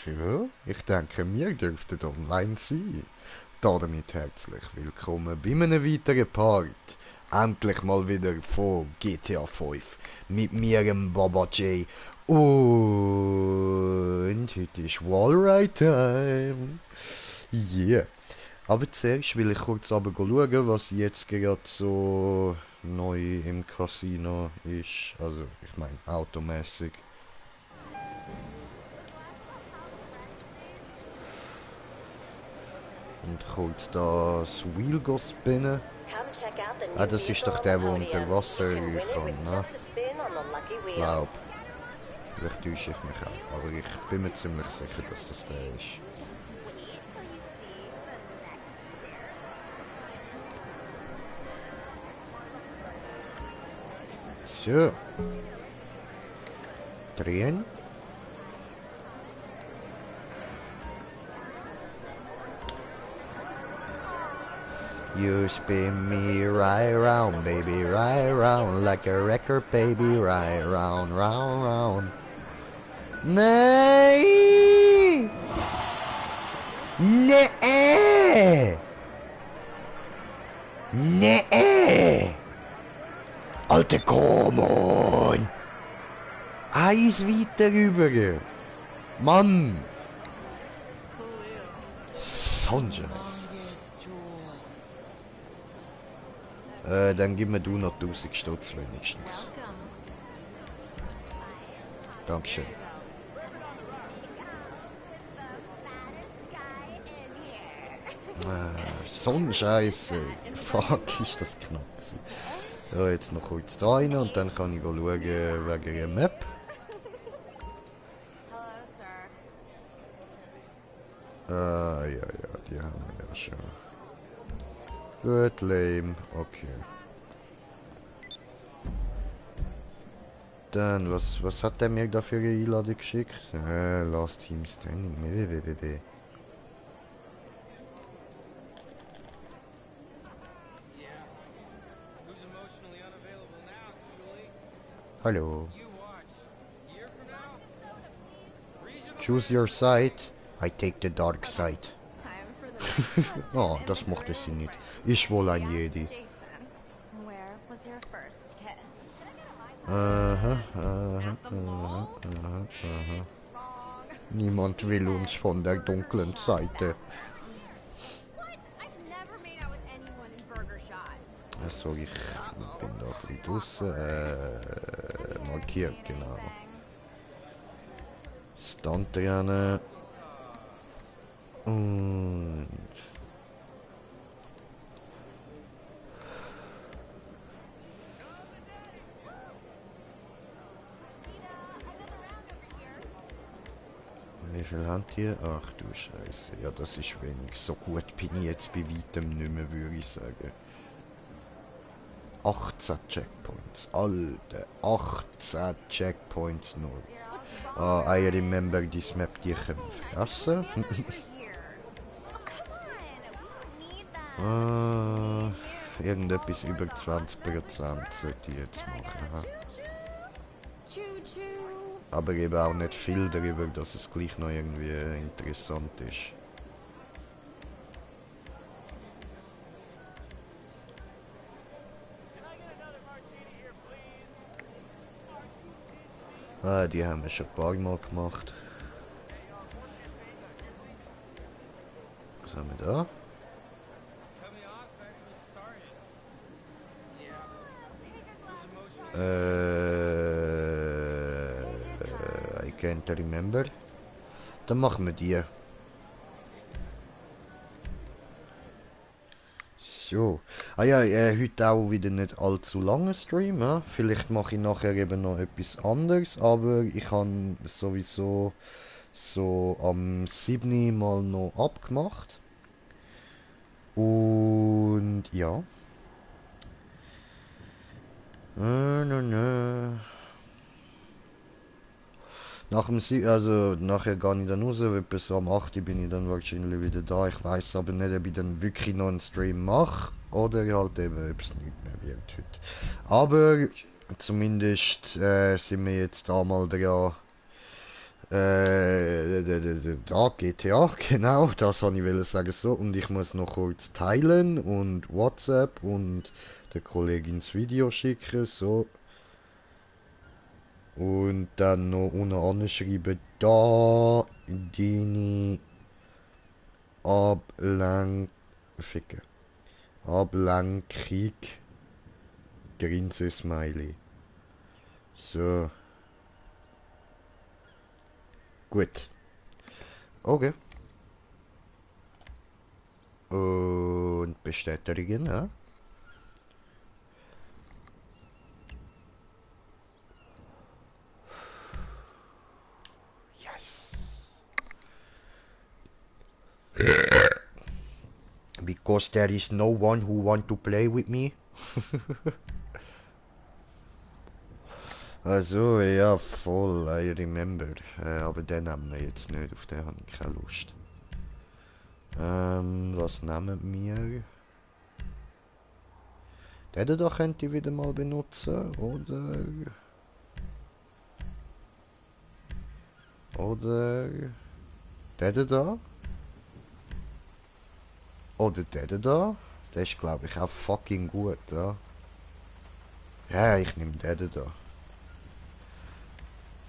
Ja, ich denke, wir dürften online sein. Damit herzlich willkommen bei einem weiteren Part. Endlich mal wieder von GTA 5 mit mir, dem Baba J. Und heute ist Wallride Time. Yeah. Aber zuerst will ich kurz aber schauen, was jetzt gerade so neu im Casino ist. Also, ich meine, automäßig. Und kurz das Wheel spinnen. Ah, das ist doch der, der unter Wasser kann, ne? Glaub. Vielleicht täusche ich mich auch. Aber ich bin mir ziemlich sicher, dass das der ist. So. Drehen. You spin me right round, baby, right round, like a record, baby, right round, round, round. Nee! Nee! Nee! Alter, komm on! Eins weiter rüber! Mann! Sonscheiß. Dann gib mir du noch 1000 Stutz wenigstens. Dankeschön. Sonnenscheiße. Fuck, ist das knapp gewesen. So, jetzt noch kurz da rein und dann kann ich schauen wegen der Map. Ja, die haben wir ja schon. Gut, lame. Okay. Dann, was hat der mir da für eine Einladung geschickt? Last Team Standing. www. Hallo. Choose your side. I take the dark side. Oh, das mochte sie nicht. Ich wohl ein Jedi. Aha, aha, aha, aha, aha. Niemand will uns von der dunklen Seite. Also ich bin da ein bisschen draussen. Markiert, genau. Stunt rennen. Und... Wie viel haben die? Ach du Scheiße. Ja, das ist wenig. So gut bin ich jetzt bei weitem nicht mehr, würde ich sagen. 18 Checkpoints. Alter, 18 Checkpoints nur. I remember this map, die können wir vergessen. Irgendetwas über 20% sollte ich jetzt machen. Aha. Aber eben auch nicht viel darüber, dass es gleich noch irgendwie interessant ist. Ah, die haben wir schon ein paar Mal gemacht. Was haben wir da? I can't remember. Dann machen wir die. So. Ah ja, heute auch wieder nicht allzu lange Stream. Ja? Vielleicht mache ich nachher eben noch etwas anderes, aber ich habe sowieso so am 7. mal noch abgemacht. Und ja. Nach dem also nachher gehe ich dann raus, bis am 8. bin ich dann wahrscheinlich wieder da. Ich weiß aber nicht, ob ich dann wirklich noch einen Stream mache oder halt eben, ob es nicht mehr wird heute. Aber zumindest sind wir jetzt da mal dran, Da GTA, genau, das wollte ich sagen so. Und ich muss noch kurz teilen und WhatsApp und der Kollegin das Video schicken, so. Und dann noch unten anschreiben, da deine Ablenk... Ficken. Ablenkung. Grinse-Smiley. So, gut. Okay. Und bestätigen, ja? Yes. Because there is no one who want to play with me. Also, ja, voll, I remember. Aber den nehmen wir jetzt nicht, auf den habe ich keine Lust. Was nehmen wir? Den da könnte ich wieder mal benutzen, oder? Oder... Den da? Oder den da? Der ist, glaube ich, auch fucking gut, ja. Ja, ich nehme den da.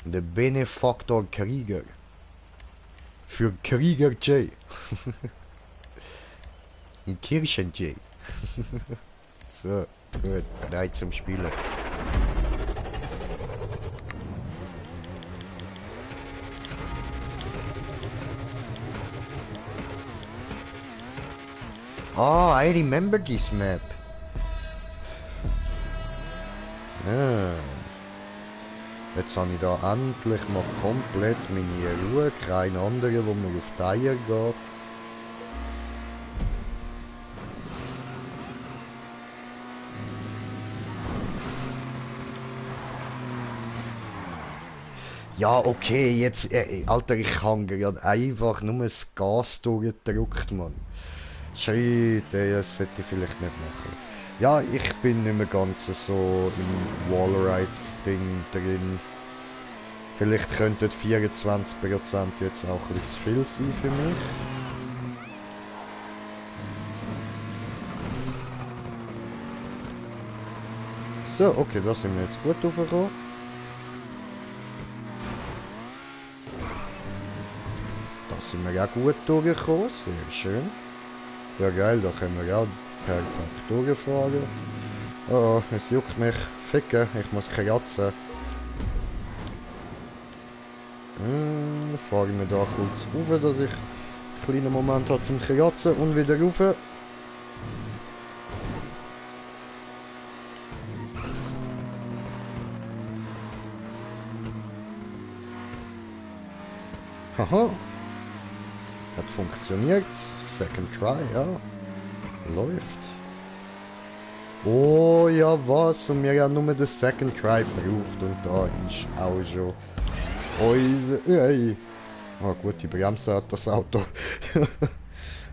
Der Benefaktor Krieger. Für Krieger J. Ein Kirchen J. So, gut, bereit zum Spielen. Ah, I remember this map. Ja. Jetzt habe ich da endlich mal komplett meine Ruhe, kein anderer, wo mir auf die Eier geht. Ja, okay, jetzt, Alter, ich habe gerade einfach nur das Gas durchgedrückt, Mann. Shit, das sollte ich vielleicht nicht machen. Ja, ich bin nicht mehr ganz so im Wallride-Ding drin. Vielleicht könnten 24% jetzt auch ein bisschen zu viel sein für mich. So, okay, da sind wir jetzt gut raufgekommen. Da sind wir auch gut durchgekommen, sehr schön. Ja geil, da können wir auch perfekt durchfahren. Oh, es juckt mich. Ficken, ich muss kratzen. Fahren wir da kurz rauf, dass ich einen kleinen Moment habe zum Kratzen und wieder rauf. Haha. Hat funktioniert. Second try, ja. Läuft. Oh ja, was? Und wir haben nur den Second Try gebraucht und da ist auch schon unser... Ey. Ah gut, die Bremse hat das Auto.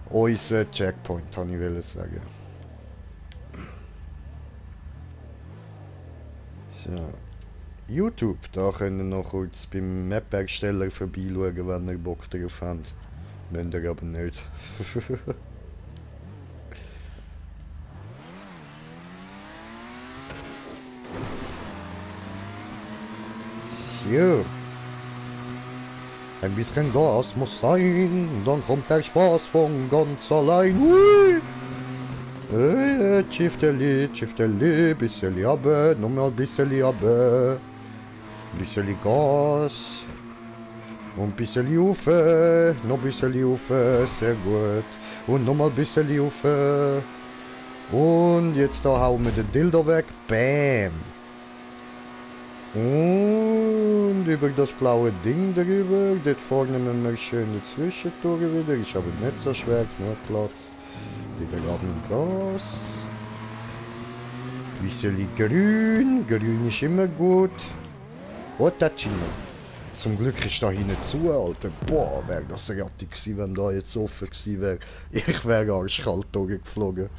Unser Checkpoint, habe ich wollen sagen. So. YouTube, da können ihr noch kurz beim Map-Ersteller vorbeischauen, wenn ihr Bock drauf habt. Wenn ihr aber nicht. So. Ein bisschen Gas muss sein, dann kommt der Spaß von ganz allein. Hui! Chifteli, bisschen runter, nochmal bisschen runter. Bisschen Gas. Und bisschen rauf, noch bisschen rauf, sehr gut. Und nochmal bisschen rauf. Und jetzt da hauen wir den Dildo weg, bam. Und über das blaue Ding drüber, dort vorne müssen wir schön dazwischen durch wieder, ist aber nicht so schwer, genug Platz. Wieder ab dem Gas. Bisschen grün, grün ist immer gut. Oh, das ist immer. Zum Glück ist da hinten zu, Alter. Boah, wäre das rattig gewesen, wenn da jetzt offen gewesen wäre. Ich wäre arschkalt durchgeflogen.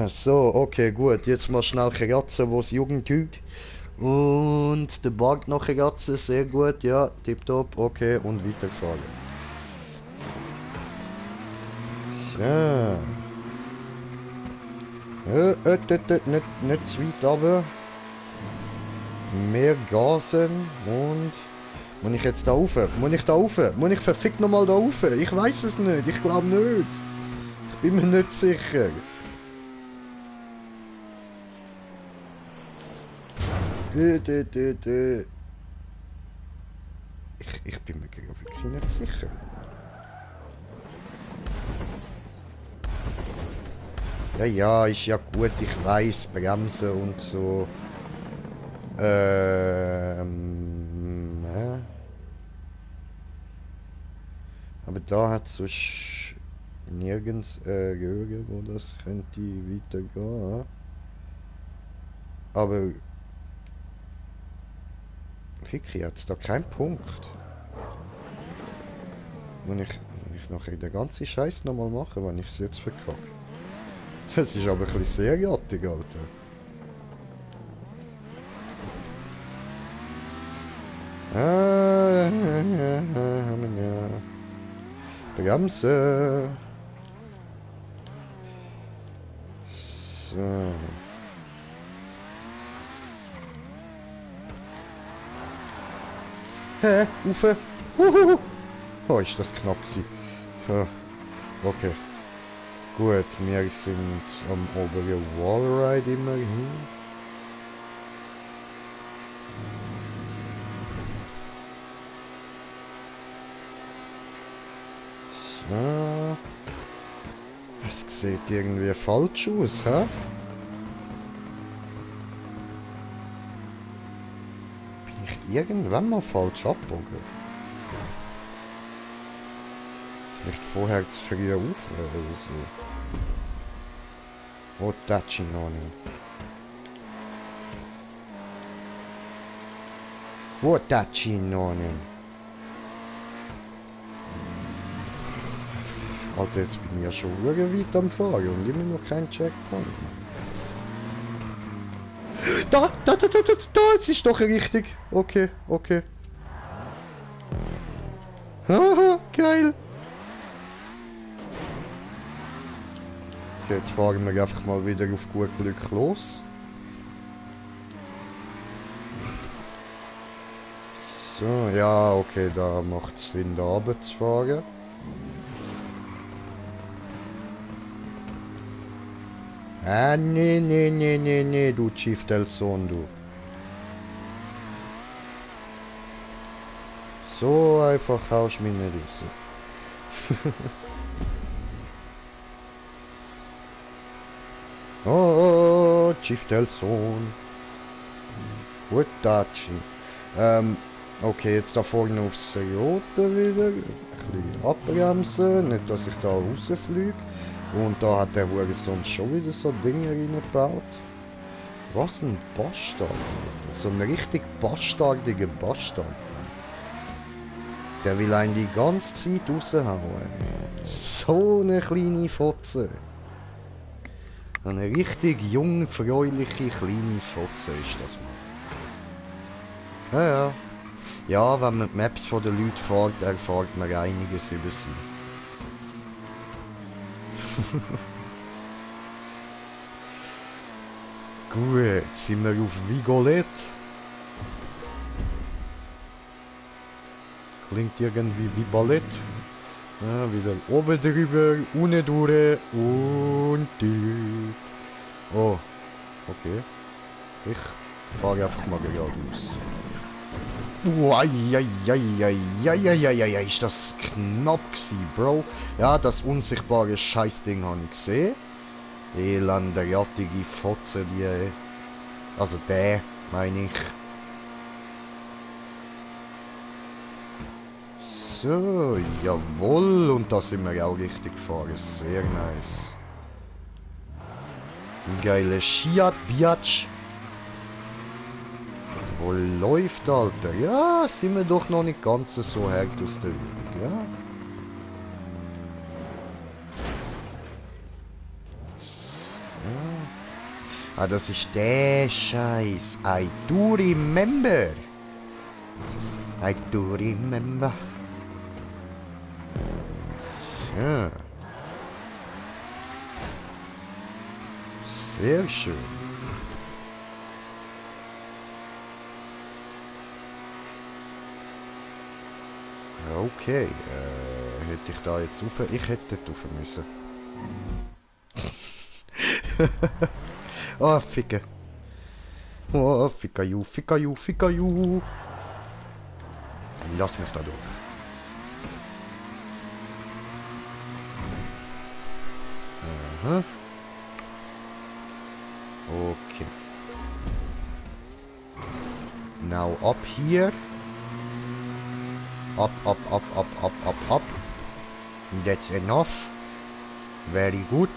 So, okay, gut. Jetzt mal schnell kratzen, wo es Jugend tut. Und der Bart nachher Ratze, sehr gut, ja, tipptopp, okay, und weiterfahren. So. Nicht zu weit runter. Mehr Gasen und... Muss ich jetzt da rauf? Muss ich da rauf? Muss ich verfickt nochmal da rauf? Ich weiß es nicht, ich glaube nicht. Ich bin mir nicht sicher. Ich bin mir gerade wirklich nicht sicher. Ja, ja, ist ja gut, ich weiß, Bremsen und so. Ja. Aber da hat es sonst nirgends Röhre, wo das könnte weitergehen. Aber Ficky, hat es da keinen Punkt. Wenn ich nachher den ganzen Scheiß nochmal mache, wenn ich es jetzt verkacke. Das ist aber ein bisschen sehr gattig, Alter. Bremse. So. Hä? Ufe? Uhuhu. Oh, ist das knapp gewesen. Ja. Okay. Gut, wir sind am oberen Wallride immerhin. So. Es sieht irgendwie falsch aus, hä? Bin ich irgendwann mal falsch abgebogen? Vielleicht vorher zu früh auf oder so. Oh, das ist noch nicht. Oh, das ist noch nicht. Alter, jetzt bin ich ja schon weit am Fahren und immer noch kein Checkpoint. Da, es ist doch richtig. Okay, okay. Haha, geil. Okay, jetzt fahren wir einfach mal wieder auf gut Glück los. So, ja, okay, da macht es Sinn, da runter zu fahren. Ah, nee, du Chief del Son, du. So einfach haust du mich nicht raus. Oh, Chief del Son. Gut, Daci. Okay, jetzt da vorne aufs Rote wieder. Ein bisschen abbremsen, nicht dass ich da rausfliege. Und da hat der Hurensohn schon wieder so Dinge reingebaut. Was ein Bastard. So ein richtig bastardiger Bastard. Der will einen die ganze Zeit raushauen. So eine kleine Fotze. Eine richtig jungfräuliche kleine Fotze ist das mal. Ja, ja. Ja, wenn man die Maps von den Leuten fragt, erfahrt man einiges über sie. Gut, sind wir auf Vigolette. Klingt irgendwie wie Ballett. Ja, wieder oben drüber, unten durch und durch. Oh, okay. Ich fahre einfach mal geradeaus. Ist das knapp gewesen, Bro. Ja, das unsichtbare Scheißding habe ich gesehen. Elende, jattige Fotze, die... Also der, meine ich. So, jawohl. Und da sind wir auch richtig gefahren. Sehr nice. Geile Fiat Biatch. Wo läuft, Alter? Ja, sind wir doch noch nicht ganz so hart aus der Übung, ja? Ah, das ist der Scheiß. I do remember. I do remember. So. Sehr schön. Okay, hätte ich da jetzt rauf? Ich hätte dort rauf müssen. Oh, Ficke. Oh, Ficka Ficka Ficka. Lass mich da durch. Aha. Okay. Now up here. Up. That's enough. Very good.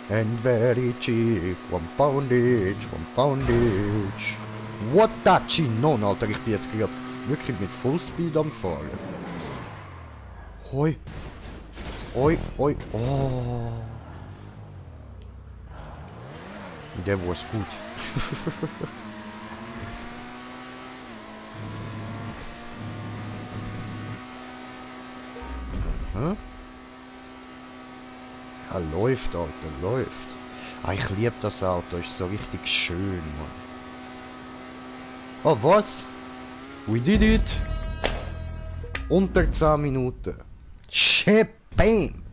And very cheap. One poundage. What the Chinon, Alter, ich bin jetzt gerade wirklich mit Fullspeed am Fahren. Hoi. Oh. Der war's gut. Hm? Ja, läuft, Alter, läuft. Ah, ich liebe das Auto, ist so richtig schön, Mann. Oh, was? We did it! Unter 10 Minuten. Bam!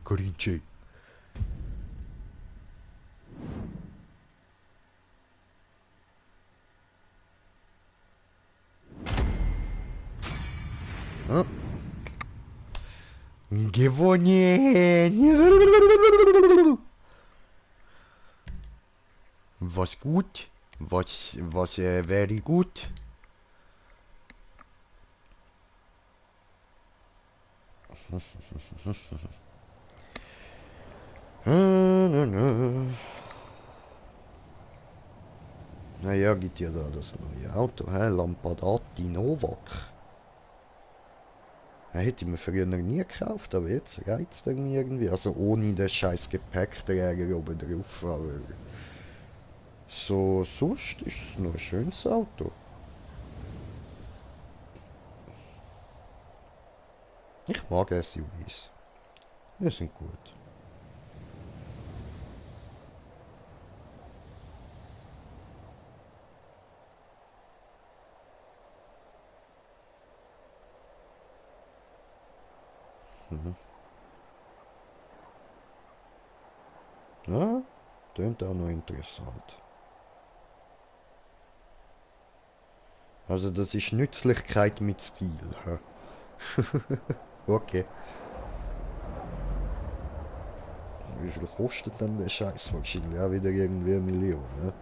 Grinche. Hm? Gewonnen! Was gut? Was very gut? Naja, gibt ja da das neue Auto, hä? Lampadati Novak. Hätte ich mir früher nie gekauft, aber jetzt reizt er mich irgendwie. Also ohne den scheiß Gepäckträger oben drauf, aber so sonst ist es noch ein schönes Auto. Ich mag SUVs. Die sind gut. Mhm. Ja, klingt auch noch interessant. Also das ist Nützlichkeit mit Stil. Hä? Okay. Wie viel kostet denn der Scheiß? Wahrscheinlich auch wieder irgendwie 1 Million. Ne?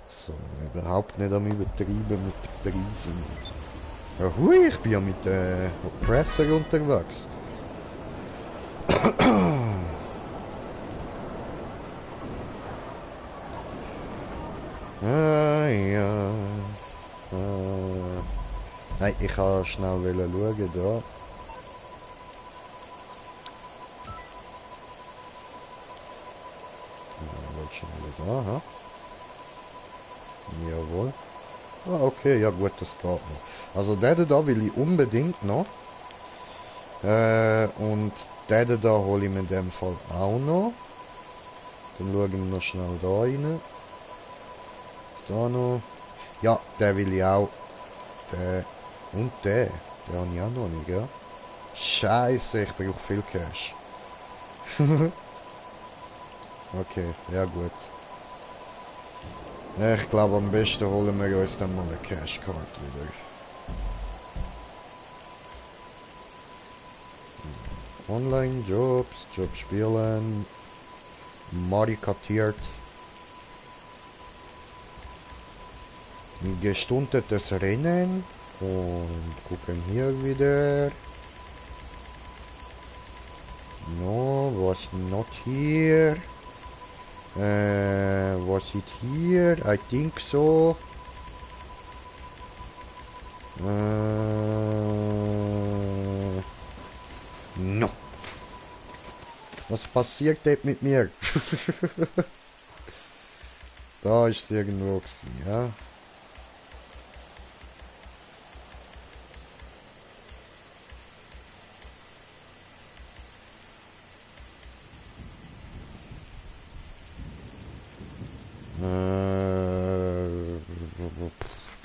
So, überhaupt nicht am Übertreiben mit den Preisen. Ja, hui, ich bin ja mit Oppressor unterwegs. Ah, ja. Nein, ich kann schnell schauen da. Schnell da, ha? Jawohl. Ah, okay, ja gut, das geht noch. Also den da will ich unbedingt noch. Und den da hole ich mir in dem Fall auch noch. Dann schauen wir noch schnell da rein. Ist da noch? Ja, den will ich auch. Der und der. Den habe ich auch noch nicht, ja? Scheiße, ich brauche viel Cash. Okay, ja gut. Ich glaube, am besten holen wir uns dann mal eine Cashcard wieder. Online-Jobs, Job spielen, marikatiert. Gestundetes Rennen und gucken hier wieder. No, was not here? Was it here? I think so. No. Was passiert dort mit mir? Da ist es irgendwo gewesen, ja.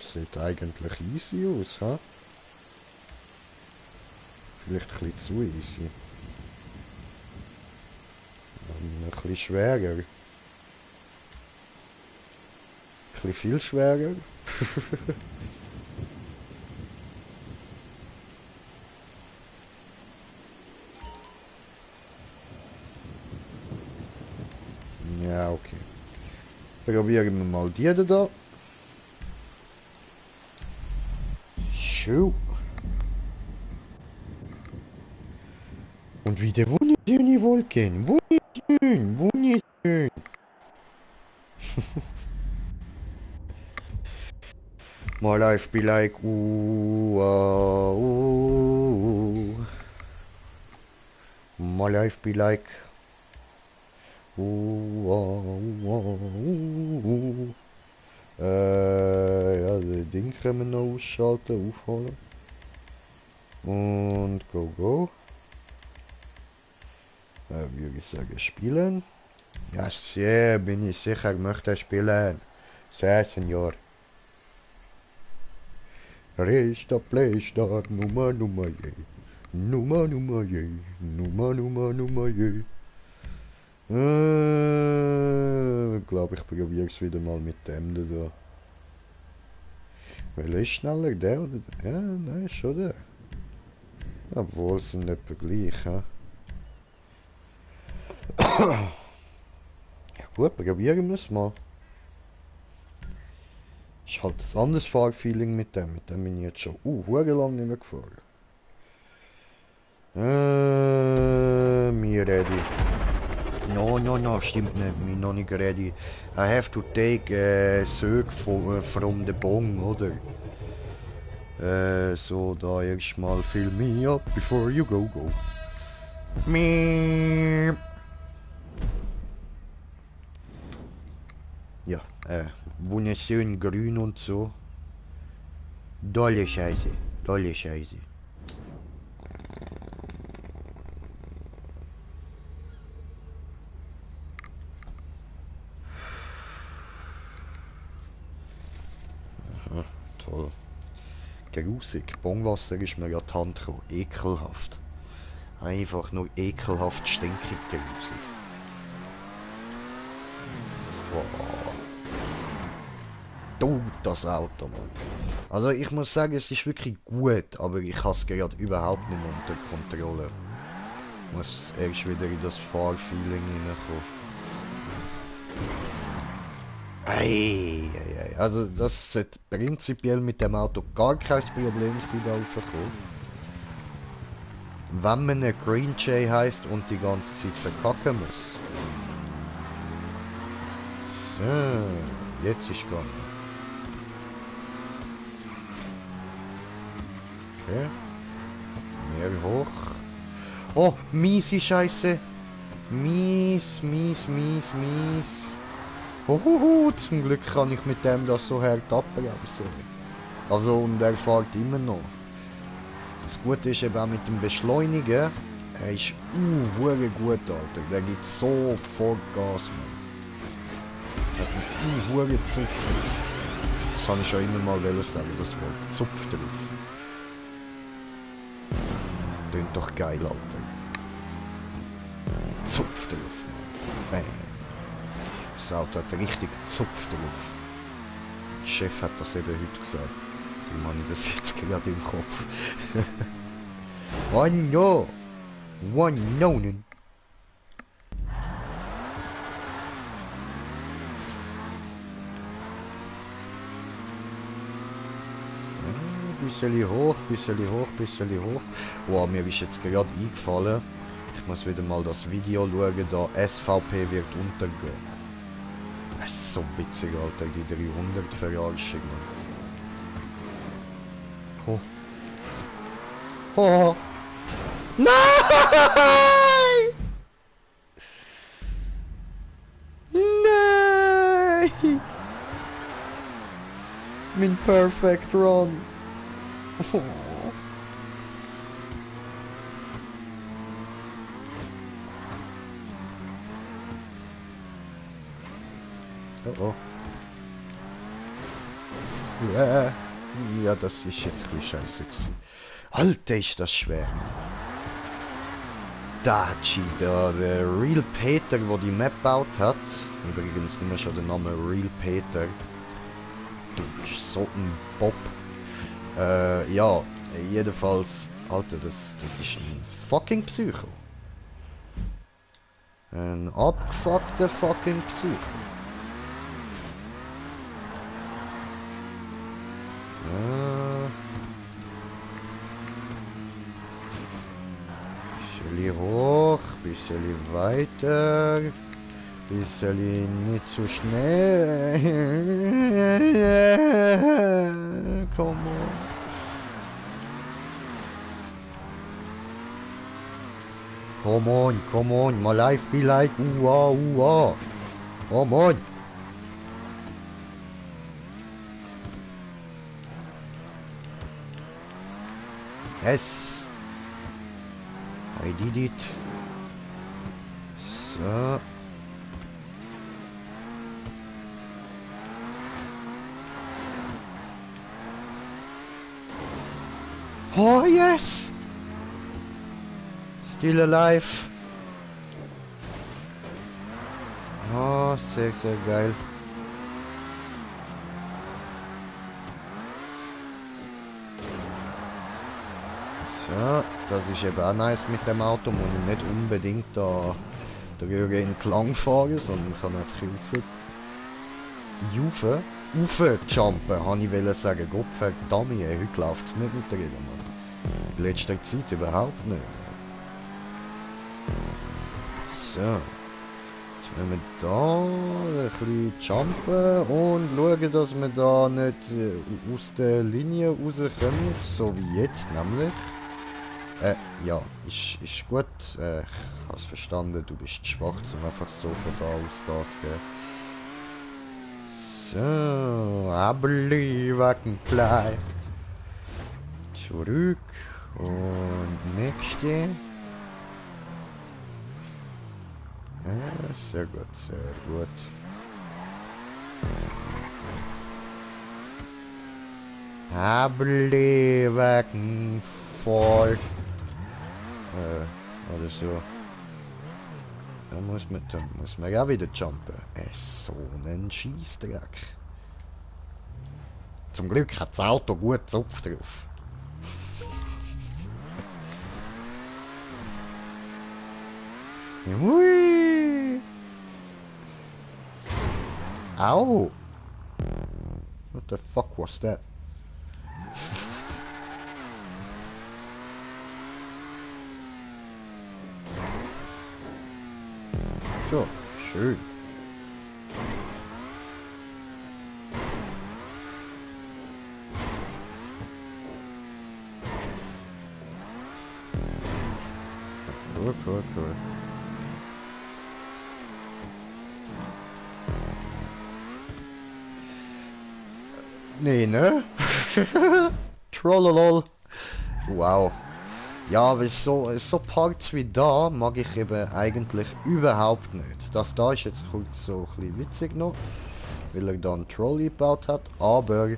Sieht eigentlich easy aus, ha? Vielleicht ein bisschen zu easy. Ein bisschen schwerer. Ein bisschen viel schwerer. Ja, okay. Probieren wir mal die da. Schau. Und wieder wunderschöne Wolken. Wunderschön, wunderschön. My life be like ooh, ooh. My life be like ooh, ooh. Ja, das Ding können wir noch ausschalten, aufholen. Und go. Würde ich sagen, spielen. Ja, sehr, bin ich sicher, möchte spielen. Sehr, Senor. Resta, plesta, Nummer, je. Nummer, je. Nummer, je. Ich glaube, ich probiere es wieder mal mit dem da. Welcher ist schneller, der oder der? Ja, nein, schon der. Obwohl, es sind etwa gleich, ja. Ja gut, probieren wir es mal. Ist halt ein anderes Fahrfeeling mit dem. Mit dem bin ich jetzt schon lang nicht mehr gefahren. Me ready. No, stimmt nicht. Me noch nicht ready. I have to take Sög from the bong, oder? So, da erstmal fill me up before you go. Me. Ja, wunderschön grün und so. Dolle Scheiße. Aha, toll. Grusig. Bongwasser ist mir ja die Hand gekommen. Ekelhaft. Einfach nur ekelhaft stinkig grusig. Wow. Das Auto, Mann. Also ich muss sagen, es ist wirklich gut, aber ich habe es gerade überhaupt nicht mehr unter Kontrolle. Ich muss erst wieder in das Fahrfeeling hineinkommen. Also das sollte prinzipiell mit dem Auto gar kein Problem sein, da raufzukommen. Wenn man eine Green Jay heisst und die ganze Zeit verkacken muss. So, jetzt ist gegangen. Okay. Mehr hoch. Oh, miese Scheiße. Mies. Zum Glück kann ich mit dem das so hart abbremsen. Also, und er fährt immer noch. Das Gute ist eben auch mit dem Beschleunigen. Er ist verdammt gut, Alter. Der gibt sofort Gas, Mann. Er hat einen verdammt Zupf drauf. Das habe ich schon immer mal sagen, das Wort. Zupf drauf. Klingt doch geil, Alter. Zupf drauf, Mann. Bam. Das Auto hat richtig Zupf drauf. Der Chef hat das eben heute gesagt. Darum habe ich das jetzt gerade im Kopf. One no! Bisschen hoch. Wow, mir ist jetzt gerade eingefallen. Ich muss wieder mal das Video schauen, da SVP wird untergehen. Das ist so witzig, Alter, die 300 Verarschung. Oh. Nein! Nein! Mein Perfect Run! Oh. Oh oh. Ja, ja, das ist jetzt ein bisschen scheiße gewesen. Alter, ist das schwer. Daci, der Real Peter, der die Map gebaut hat. Übrigens nicht mehr schon der Name Real Peter. Du bist so ein Bob. Ja, jedenfalls, Alter, das ist ein fucking Psycho. Ein abgefuckter fucking Psycho. Bisschen hoch, bisschen weiter, bisschen nicht zu schnell. Come on. Come on, my life be like ooh ah. Come on. Yes. I did it. So. Oh yes! Still alive. Oh, sehr, sehr geil. So, das ist eben auch nice mit dem Auto, muss ich nicht unbedingt da drüber entlang fahren, sondern ich kann einfach rauf jumpen, habe ich wollen sagen. Gott verdammt, heute läuft es nicht mit der Räder, Mann. In letzter Zeit überhaupt nicht. So. Jetzt wollen wir da ein bisschen jumpen und schauen, dass wir da nicht aus der Linie rauskommen, so wie jetzt nämlich. Ja, ist gut. Ich hab's verstanden, du bist schwach, um einfach so von da aus Gas geben. So, I believe I can fly. Zurück und nächste. Ja, sehr gut, sehr gut. I believe I can fall. Oder so. Da muss man ja wieder jumpen. So ein Scheissdreck. Zum Glück hat das Auto gut Zupf drauf. Hui! Ow! What the fuck was that? So, schön. Cool. Nee, ne? Trollolol. Wow. Ja, aber so Parts wie da mag ich eben eigentlich überhaupt nicht. Das da ist jetzt kurz so ein bisschen witzig noch, weil er da einen Trolley gebaut hat, aber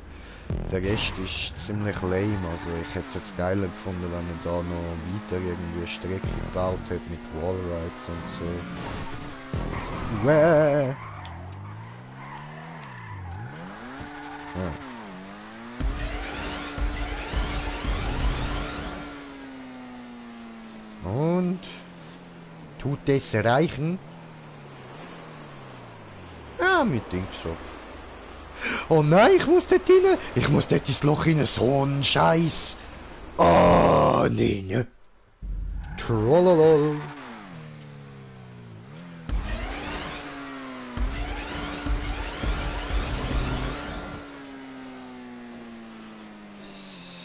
der Rest ist ziemlich lame. Also ich hätte es jetzt geiler gefunden, wenn er da noch weiter irgendwie eine Strecke gebaut hätte mit Wallrides und so. Ja. Und tut das reichen? Ja, mit Ding so. Oh nein, ich muss dort rein. Ich muss dort ins Loch rein. So ein Scheiß. Oh, nee, ne? Trollolol.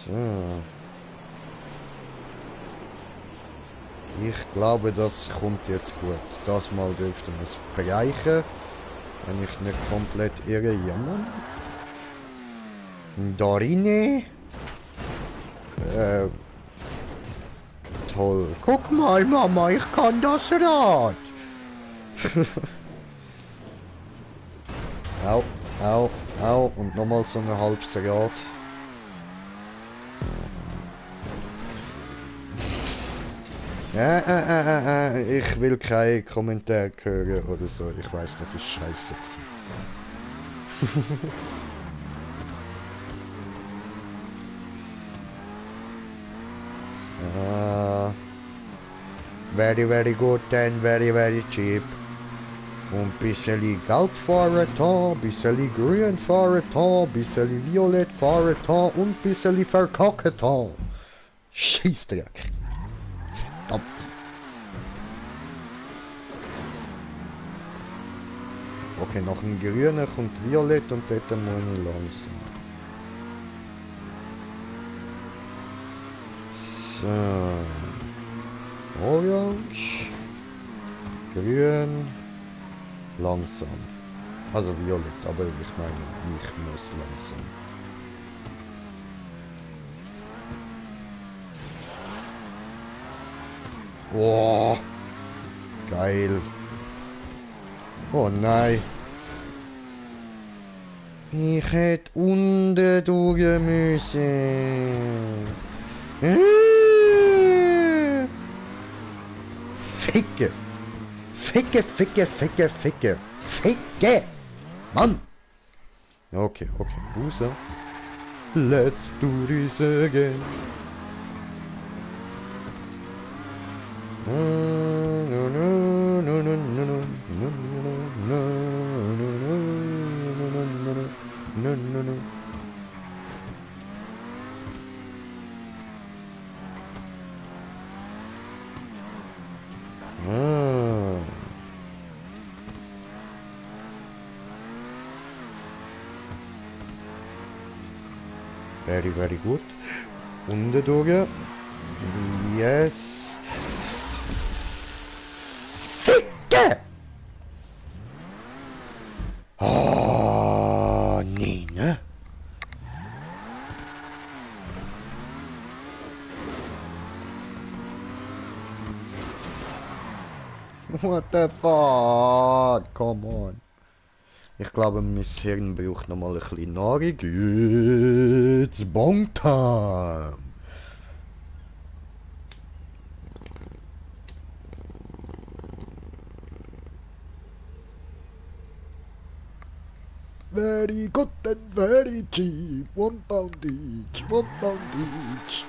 So. Ich glaube, das kommt jetzt gut. Das mal dürften wir es bereichen. Wenn ich nicht komplett irre, jammern. Dorine. Toll. Guck mal, Mama, ich kann das Rad. Au, au, au. Und nochmal so ein halbes Rad. Ich will keinen Kommentar hören oder so. Ich weiß, das ist scheiße gewesen. Very good and very cheap. Und bisschen Geld fahren da, bisschen grün fahren da, bisschen violett fahren da und bisschen verkacken da. Scheissdreck. Verdammt. Okay, nach dem grünen kommt violett und dort muss ich langsam. So. Orange. Grün. Langsam. Also violett, aber ich meine, ich muss langsam. Boah. Geil. Oh nein. Ich hätte unten durch müssen. Ficke. Ficke. Ficke. Mann. Okay. Buße. Let's do this again. Very good. Unten durch. Yes. Ficke! Ah, nee, ne? What the fuck? Come on. Ich glaube, mein Hirn braucht noch mal ein bisschen Nahrung. It's Bong Time! Very good and very cheap. £1 each. £1 each.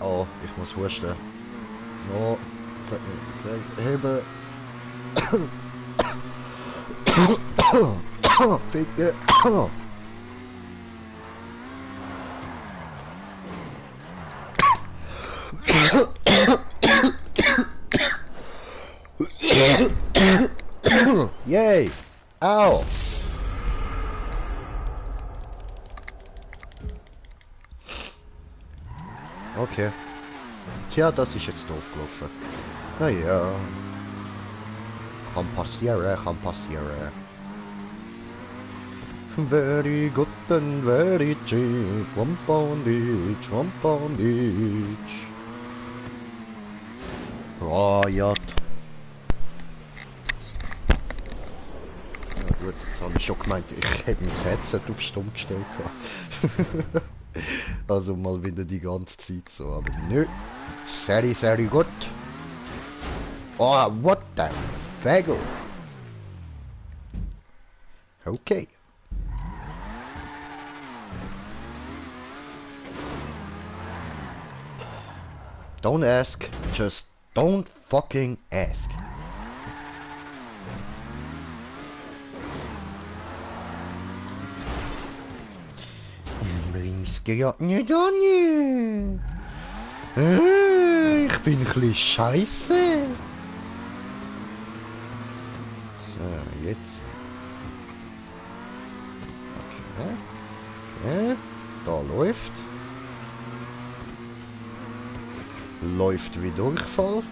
Oh, ich muss husten. No, hebe. Ficke. Yay! Ow! Okay. Tja, das ist jetzt doof gelaufen. Naja. Kann passieren. Very good and very cheap. £1 each, £1 each. Riot. Ja gut, jetzt habe ich schon gemeint, ich hätte mein Headset auf Stumm gestellt. Also mal wieder die ganze Zeit so, aber nö. Very good. Oh, what the fagel. Okay. Don't ask, just don't fucking ask. Bring's gerade nicht an. Ich bin ein bisschen scheiße. So, jetzt. Okay. Da läuft. Läuft wie Durchfall.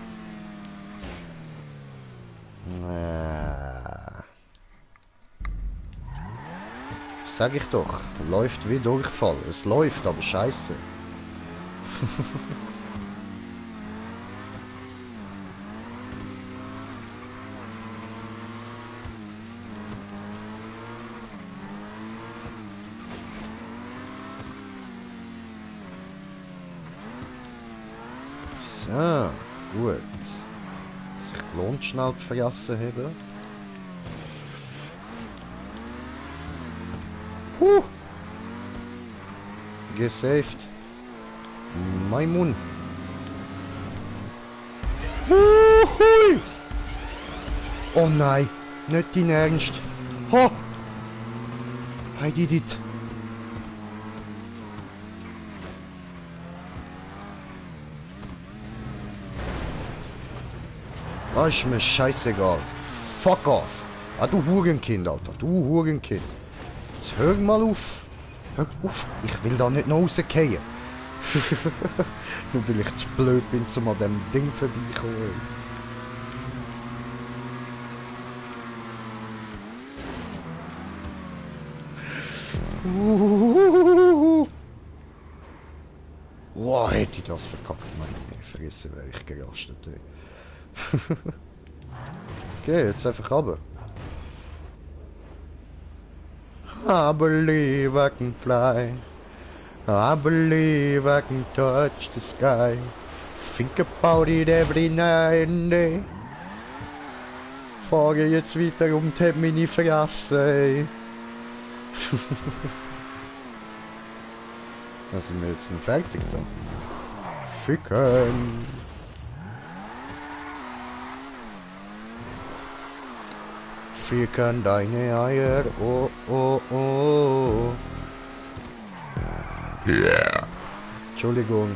Sag ich doch. Läuft wie Durchfall. Es läuft, aber scheiße. So, gut. Sich lohnt schnell die Fresse haben. Gesaved. Maimun. Oh nein, nicht dein Ernst. Ha! I did it. Das ist mir scheißegal. Fuck off. Ah, du Hurenkind, Alter. Du Hurenkind. Jetzt hör mal auf. Hör auf. Ich will da nicht noch rausgehen. Nur weil ich zu blöd bin, um an dem Ding vorbeikommen. Wow, hätte ich das verkackt. Meine Fresse wäre ich gerastet. Okay, jetzt einfach runter. I believe I can fly. I believe I can touch the sky. Think about it every night and day. Fahre jetzt weiter und hab meine Fresse. Da sind wir jetzt noch fertig da. Ficken. Ficken deine Eier, oh oh oh. Yeah. Entschuldigung.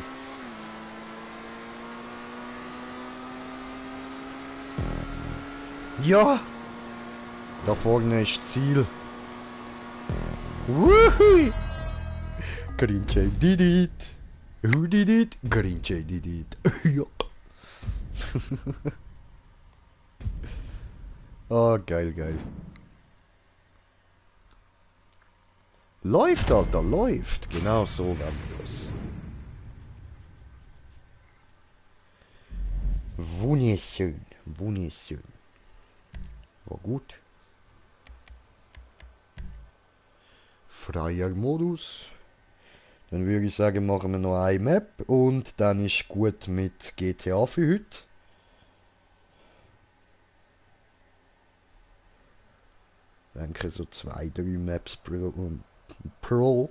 Ja! Da vorne ist Ziel. Woohoo! Green Jay did it! Who did it? Green Jay did it. Ja. Oh, geil, geil. Läuft, Alter, läuft. Genau so werden wir das. Wunderschön, wunderschön. War gut. Freier Modus. Dann würde ich sagen, machen wir noch eine Map und dann ist gut mit GTA für heute. Ich denke so 2-3 Maps pro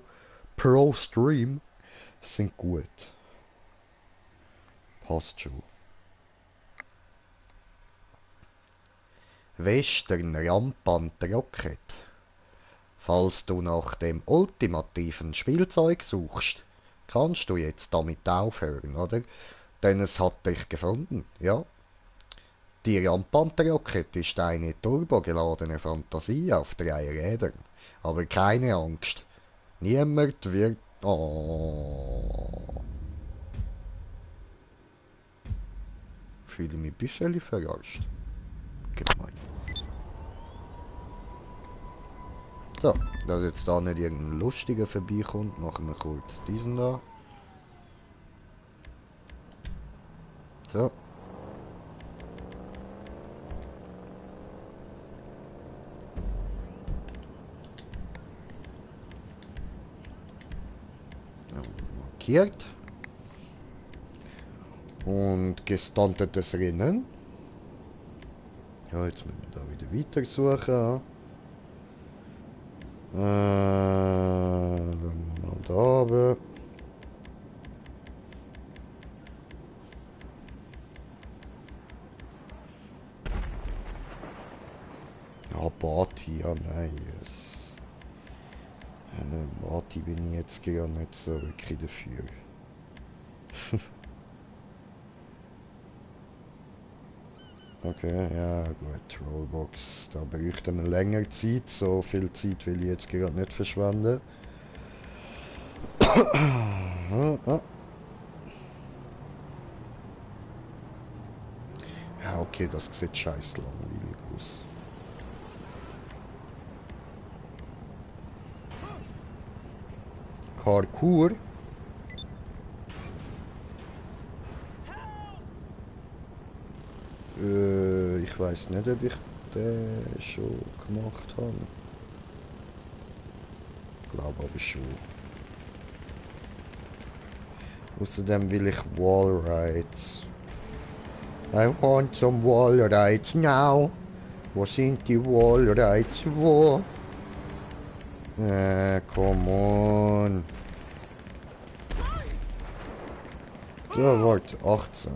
Stream sind gut. Passt schon. Western Rampant Rocket. Falls du nach dem ultimativen Spielzeug suchst, kannst du jetzt damit aufhören, oder? Denn es hat dich gefunden, ja. Die Rampant Rocket ist eine turbogeladene Fantasie auf 3 Rädern. Aber keine Angst. Niemand wird... Oh. Fühle mich ein bisschen verarscht. Gemein. So, dass jetzt da nicht irgendein Lustiger vorbeikommt, machen wir kurz diesen da. So. Ja, markiert. Und gestantetes Rennen. Ja, jetzt müssen wir da wieder weiter suchen. Mal da oben. Ja, Bati, ja nein. Yes. Bati bin ich jetzt gar nicht so wirklich dafür. Okay, ja gut, Rollbox, da bräuchten wir länger Zeit, so viel Zeit will ich jetzt gerade nicht verschwenden. Okay, das sieht scheiß langweilig aus. Parkour? Ich weiß nicht, ob ich den schon gemacht habe. Ich glaube aber schon. Außerdem will ich Wallrides. I want some Wallrides now. Wo sind die Wallrides? Wo? Come on. Da wart 18.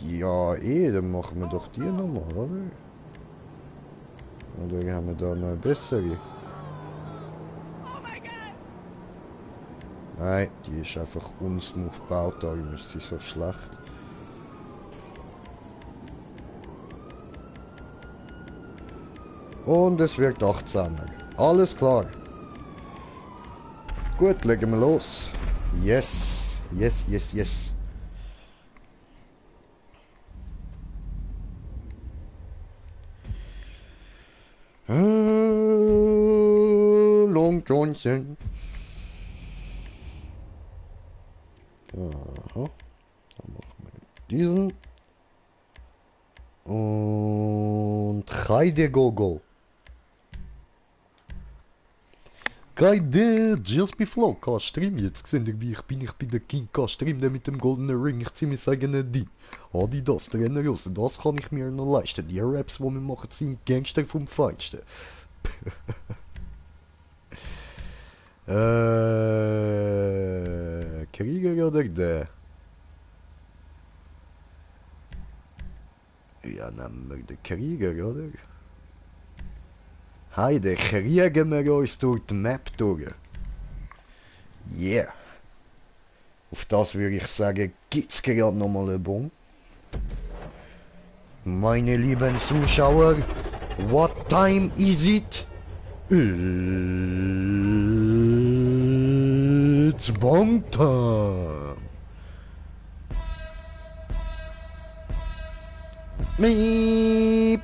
Ja, dann machen wir doch die nochmal, oder? Oder haben wir da noch eine bessere? Nein, die ist einfach unsmooth gebaut, darum ist sie so schlecht. Und es wird 18. Alles klar. Gut, legen wir los. Yes, yes, yes, yes. Long Johnson. Aha. Dann machen wir diesen. Und Heide Go Go. Geil, just before K-Stream jetzt gesehen, wie ich bin der King K-Stream, der mit dem goldenen Ring, ich zieh mein eigenes Ding. Adidas, Trainer raus, das kann ich mir noch leisten. Die Raps, die wir machen, sind Gangster vom Feinsten. Krieger oder der? Ja, nehmen wir den Krieger, oder? Heide, kriegen wir uns durch die Map durch. Yeah. Auf das würde ich sagen, gibt's gerade nochmal einen Bon. Meine lieben Zuschauer, what time is it? It's Bon time. Meep.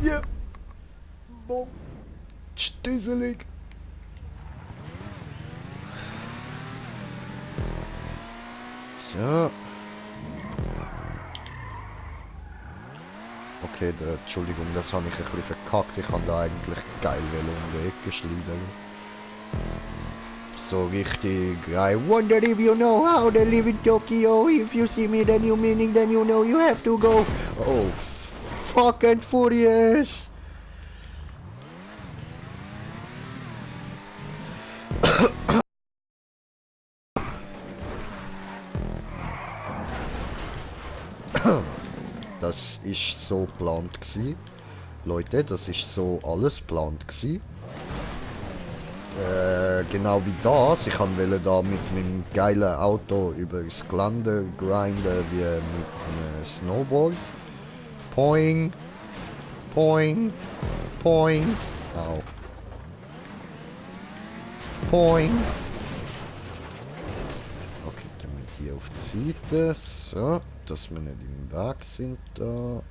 Ja. Bon. Stüselig. So. Okay, Entschuldigung, das habe ich ein bisschen verkackt. Ich kann da eigentlich geil um die Ecke schleudern. So richtig. I wonder if you know how to live in Tokyo. If you see me, then you meaning, then you know you have to go. Oh, fucking furious. Das ist so geplant gsi. Leute, das ist so alles geplant gsi. Genau wie das. Ich wollte da mit meinem geilen Auto über das Gelände grinden wie mit einem Snowboard. Poing. Poing. Poing. Au. Poing. Okay, damit hier auf die Seite. So, dass wir nicht im Weg sind da.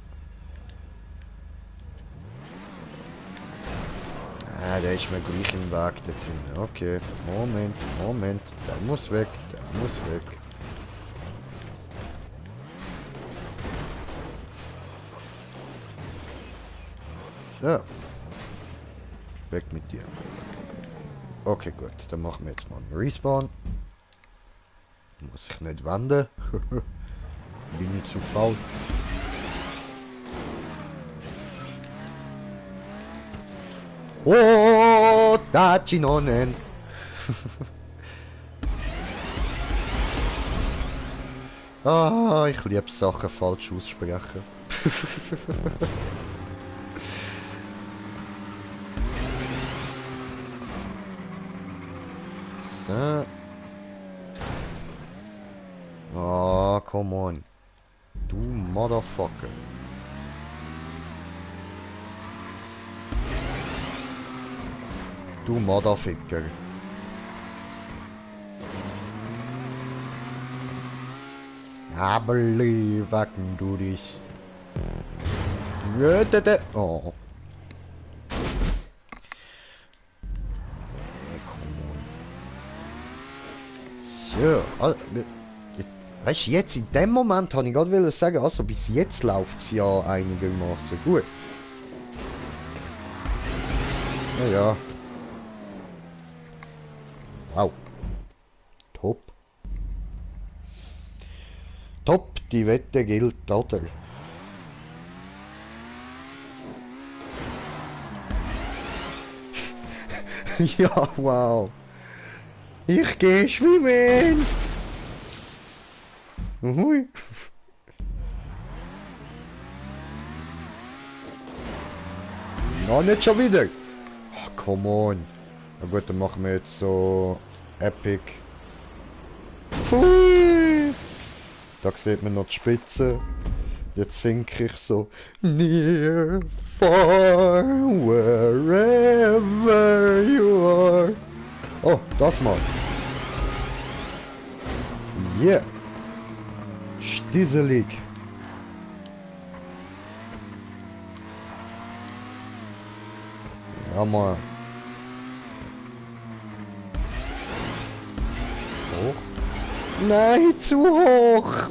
Ah, der ist mir gleich im Weg dorthin. Okay, Moment. Der muss weg, der muss weg. So. Weg mit dir. Okay, gut. Dann machen wir jetzt mal einen Respawn. Muss ich nicht wenden. Bin ich zu faul. Oh, Tachinonen. Ich liebe Sachen falsch aussprechen. So. Oh, come on. Du Motherfucker. Du Motherficker. I believe I can do this. Oh. Come on. So, weißt du, jetzt in dem Moment habe ich gerade sagen, also bis jetzt läuft es ja einigermaßen gut. Ja. Wow. Top. Top, die Wette gilt, oder? Ja, wow. Ich gehe schwimmen. Hui. Na, nicht schon wieder. Oh, come on. Na gut, dann machen wir jetzt so Epic. Hui. Da sieht man noch die Spitze. Jetzt sinke ich so. Near, far, wherever you are. Oh, das mal. Yeah. Stieselig. Ja, mal. Hoch. Nein, zu hoch.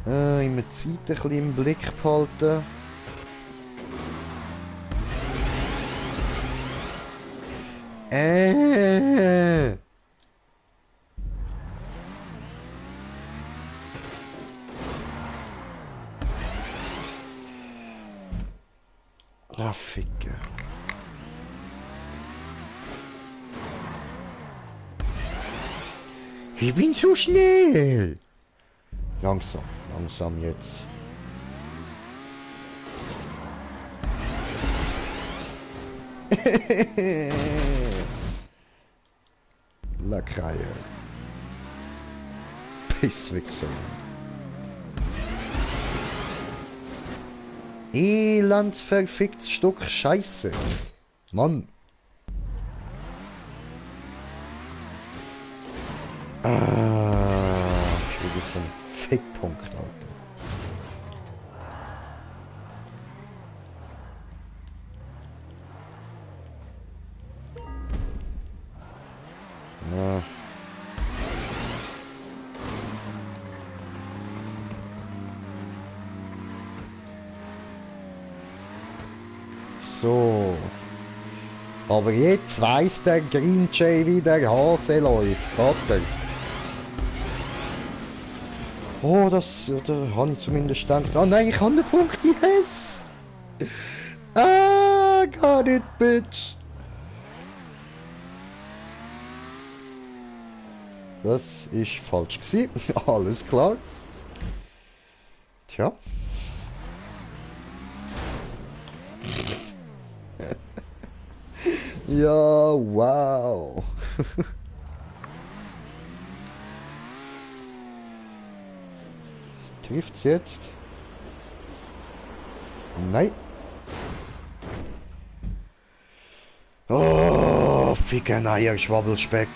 Immer die Zeit ein bisschen im Blick behalten. Ah, Ficke. Ich bin zu schnell. Langsam, langsam jetzt. Lacraie. Pisswichser. Elandsverficktes Stück Scheiße. Mann. Ich will so ein Fickpunkt, Alter. Ja. So. Aber jetzt weiss der Green Jay, wie der Hase läuft, oder? Oh, das da habe ich zumindest gedacht. Oh nein, ich habe den Punkt, yes! Ah, got it, bitch! Das ist falsch gewesen. Alles klar. Tja. Ja, wow. Trifft's jetzt? Nein. Oh, ficken Eier, Schwabbelspeck.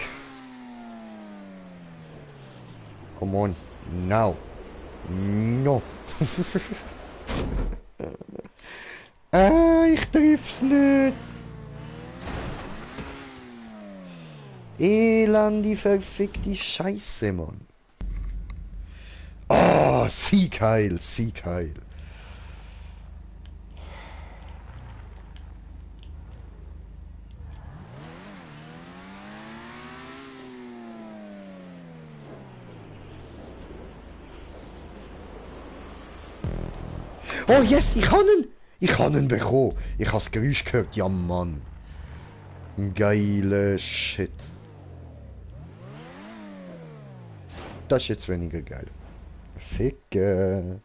Come on. Now. No. Ich triff's nicht. Elende verfickte Scheiße, Mann. Ah, Siegheil, Siegheil. Oh yes, ich habe ihn! Ich habe ihn bekommen. Ich habe das Geräusch gehört. Ja, Mann. Geile Shit. Das ist jetzt weniger geil. Ficke.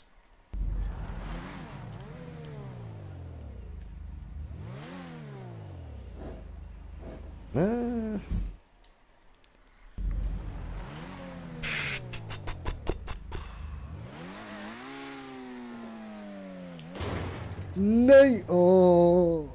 Nein! Oh!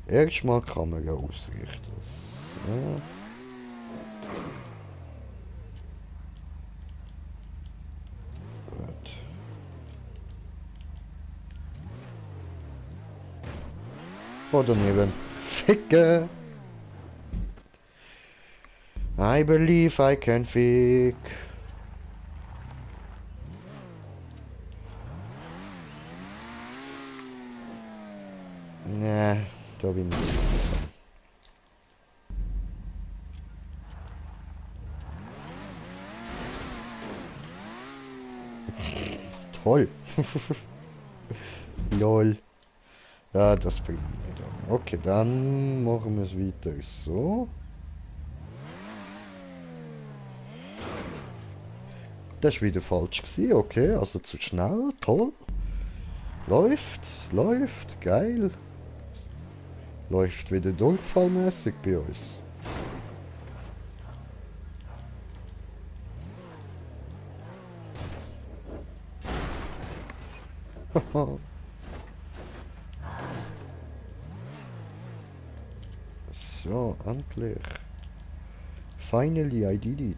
Erstmal Kamera ausrichten. So. Gut. Oh, daneben. Ficke! I believe I can fick. Nee, da bin ich nicht so. Toll. Lol. Ja, das bringt mir dann. Okay, dann machen wir es weiter so. Das war wieder falsch gewesen, okay, also zu schnell, toll. Läuft, läuft, geil. Läuft wieder durchfallmäßig bei uns. So, endlich. Finally, I did it.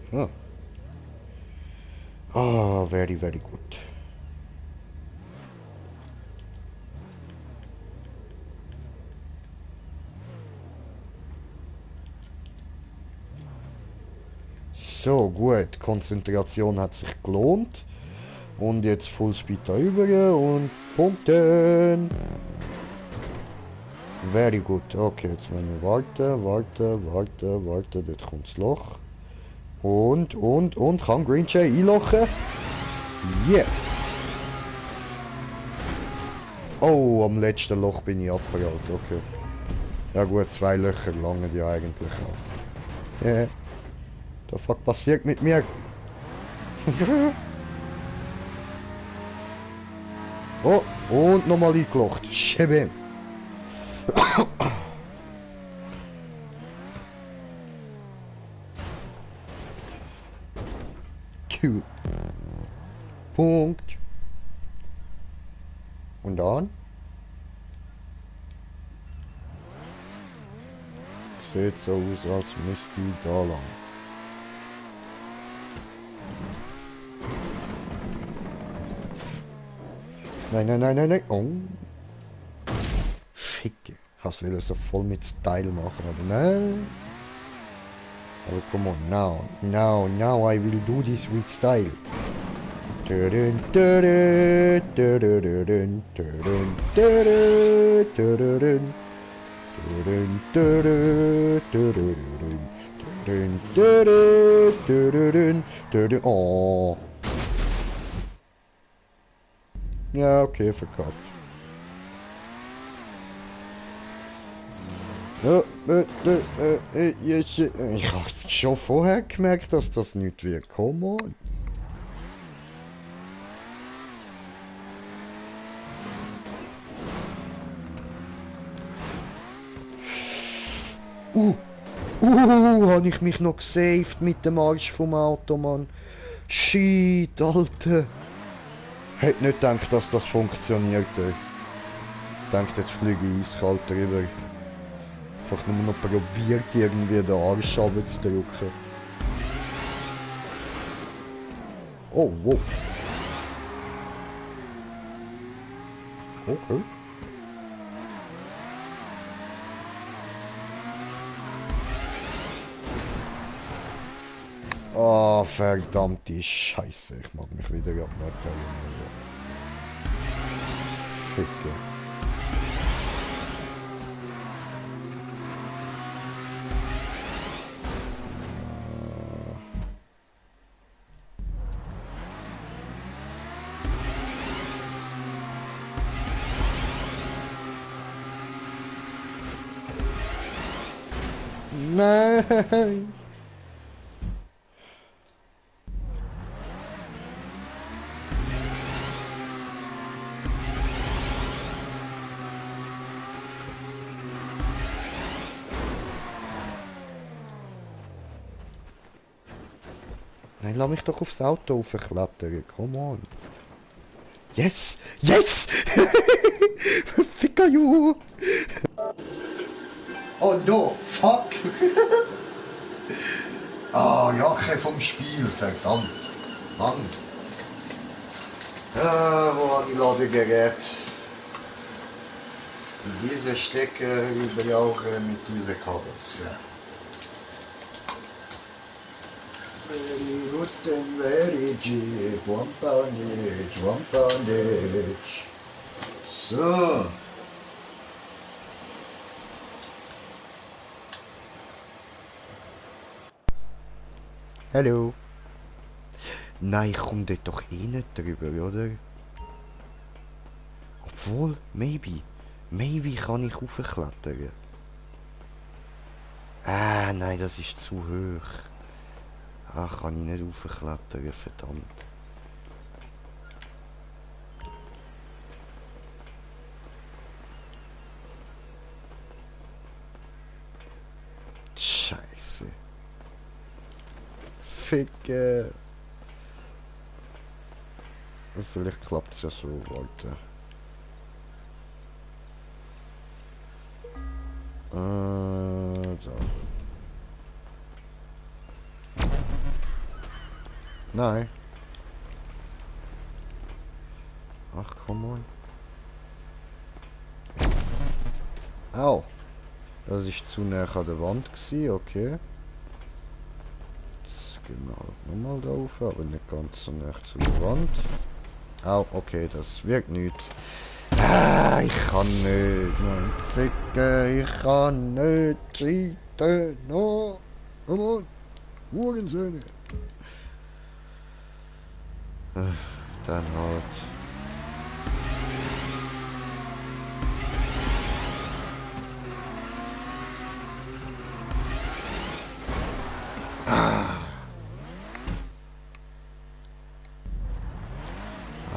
Ah, ah, very, very good. So, gut. Konzentration hat sich gelohnt. Und jetzt Fullspeed da rüber und punkten. Very good. Okay, jetzt müssen wir warten, warten, warten, warten. Dort kommt das Loch. Und, kann Green Jay einlochen? Yeah! Oh, am letzten Loch bin ich abgerollt, okay. Ja gut, 2 Löcher langen ja eigentlich auch. Yeah. The fuck passiert mit mir? Oh, und nochmal eingelocht. Schäbe. Cute. Punkt. Und dann? Sieht so aus, als müsste ich da lang. Nein, nein, nein, nein, nein. Oh. Ficke. Ich will so voll mit Style machen, aber nein. Aber come on, now I will do this with style. Dun, dun, dun, dun, dun, dun, dun, dun, dun. Oh. Ja, okay, verkackt. Ich habe schon vorher gemerkt, dass das nicht wird. Come on. Habe ich mich noch gesaved mit dem Arsch vom Auto, Mann. Shit, Alter. Hätte nicht gedacht, dass das funktioniert. Ich dachte, jetzt fliege ich eiskalt drüber. Einfach nur noch probiert, irgendwie den Arsch runterzudrücken. Oh, wow. Okay. Oh, verdammte Scheiße. Ich mag mich wieder abmerken. Ficke. Nein! Nein, lass mich doch aufs Auto raufklettern. Come on. Yes! Yes! Ficker you! Oh no, fuck! Ah, Jache vom Spiel, verdammt. Mann. Ah, wo habe ich Ladegerät? Diese Stecker brauche mit dieser Kabels. Ja. Very good and very cheap, one poundage. So. Hallo. Nein, ich komme dort doch eh nicht drüber, oder? Obwohl, maybe. Maybe kann ich raufklettern. Ah, nein, das ist zu hoch. Ach, kann ich nicht raufklettern, verdammt. Scheiße. Ficke. Vielleicht klappt es ja so, warte. So. Nein. Ach, come on. Au. Das ist zu nah an der Wand gewesen, okay. Jetzt gehen wir halt nochmal da rauf, aber nicht ganz so nah zu der Wand. Au, okay, das wirkt nicht. Ah, ich kann nicht, Mann. Ficke, ich kann nicht cheaten. No. Come on. Hurensöhne. Dann halt.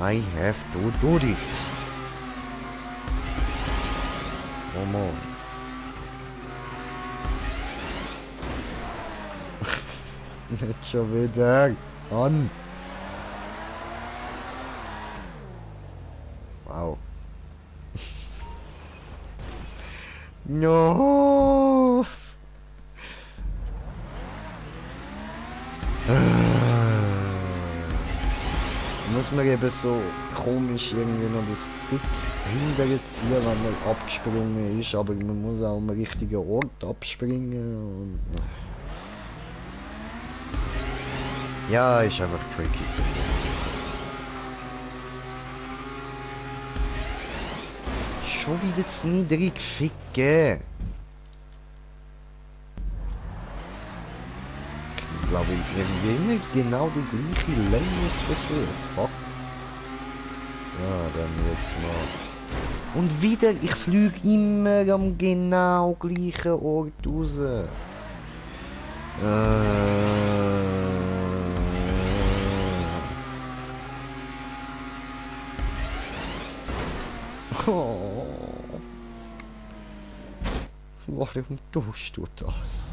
I have to do this. Come on. Nicht schon wieder. An. Wow. No. Muss man eben so komisch irgendwie noch das Stick hinterziehen, wenn man abgesprungen ist, aber man muss auch am richtigen Ort abspringen und... Ja, ist einfach tricky zu Schon wieder zu niedrig, ficke! Ich glaube, irgendwie immer genau die gleiche Länge versehen. Fuck. Ja, dann jetzt mal. Und wieder, ich fliege immer am genau gleichen Ort raus. Oh. Warum tust du das?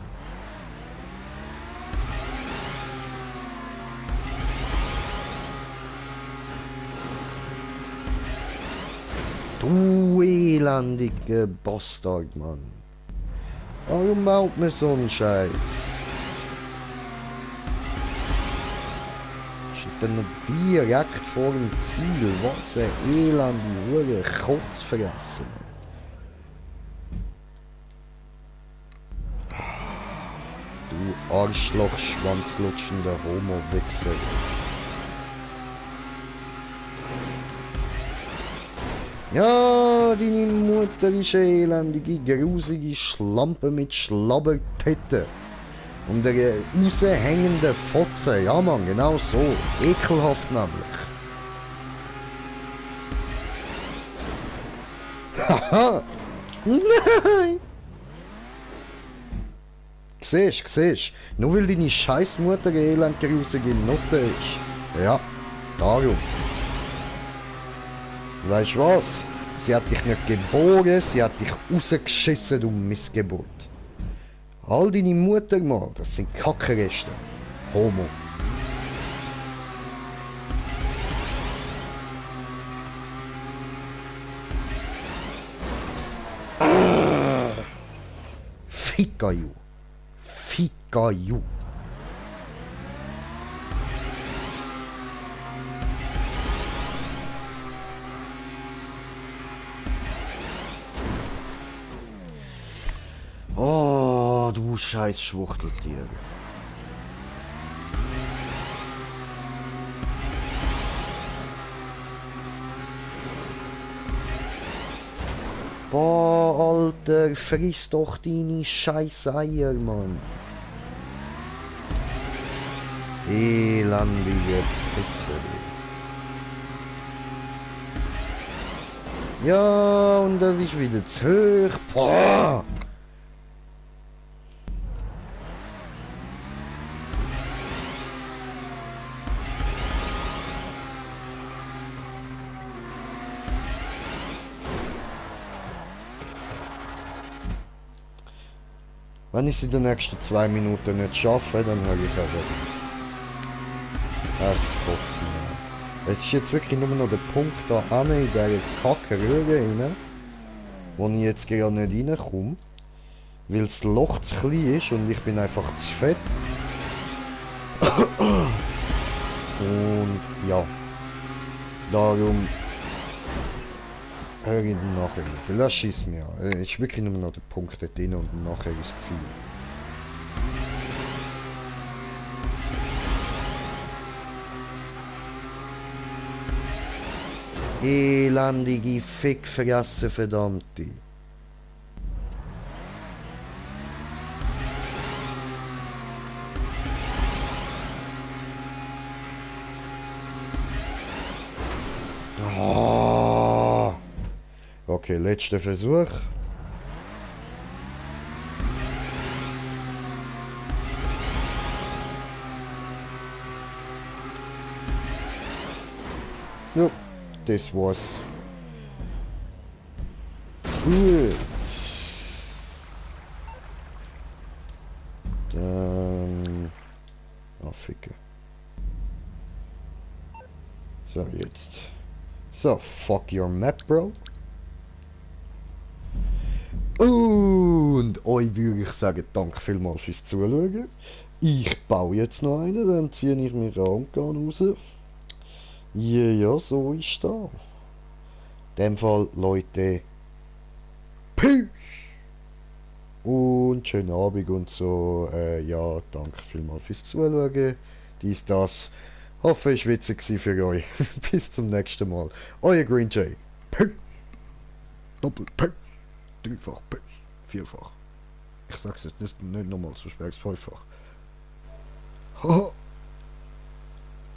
Du elendiger Bastard, Mann. Warum baut man so einen Scheiß? Ist dann noch direkt vor dem Ziel. Was ein elende Hure Kotzfressen. Du Arschloch, schwanzlutschender Homo-Wichser. Ja, deine Mutter ist eine elendige, grusige Schlampe mit Schlabbertitten. Und eine raushängende Fotze. Ja, Mann, genau so. Ekelhaft nämlich. Haha! Nein! Siehst, nur weil deine Scheißmutter eine elende, grusige Nutte ist. Ja, darum. Weißt du was? Sie hat dich nicht geboren, sie hat dich rausgeschissen, du Missgeburt. All deine Mutter mal, das sind Kackereste. Homo. Ficker you. Ficker you. Oh, du scheiß Schwuchteltier. Boah, Alter, friss doch deine scheiß Eier, Mann. Elendige Pisser. Ja, und das ist wieder zu hoch. Boah. Wenn ich es in den nächsten 2 Minuten nicht schaffe, dann höre ich aber. Das kotzt mich an. Es ist jetzt wirklich nur noch der Punkt da an in dieser kacke Röhre rein, wo ich jetzt gerade nicht reinkomme, weil das Loch zu klein ist und ich bin einfach zu fett. Und ja, darum höre ich dann nachher auf. Weil das schießt mir an. Es ist wirklich nur noch der Punkt dort drin und nachher ist das Ziel. Elendige Fickfresse, verdammte. Oh. Okay, letzter Versuch. Ja, das war's. Gut. Dann... Oh, Ficke. So, jetzt. So, fuck your map, bro. Und euch würde ich sagen, danke vielmals fürs Zuschauen. Ich baue jetzt noch einen, dann ziehe ich mir Raumgarn raus. Ja, ja, so ist das. In dem Fall, Leute, Peace! Und schönen Abend und so. Ja, danke vielmals fürs Zuschauen. Dies, das. Hoffe, es war witzig für euch. Bis zum nächsten Mal. Euer Green Jay. Peace! Doppel Peace! Dreifach Peace! Vierfach. Ich sag's jetzt nicht nochmal, so schwer als fünffach. Haha!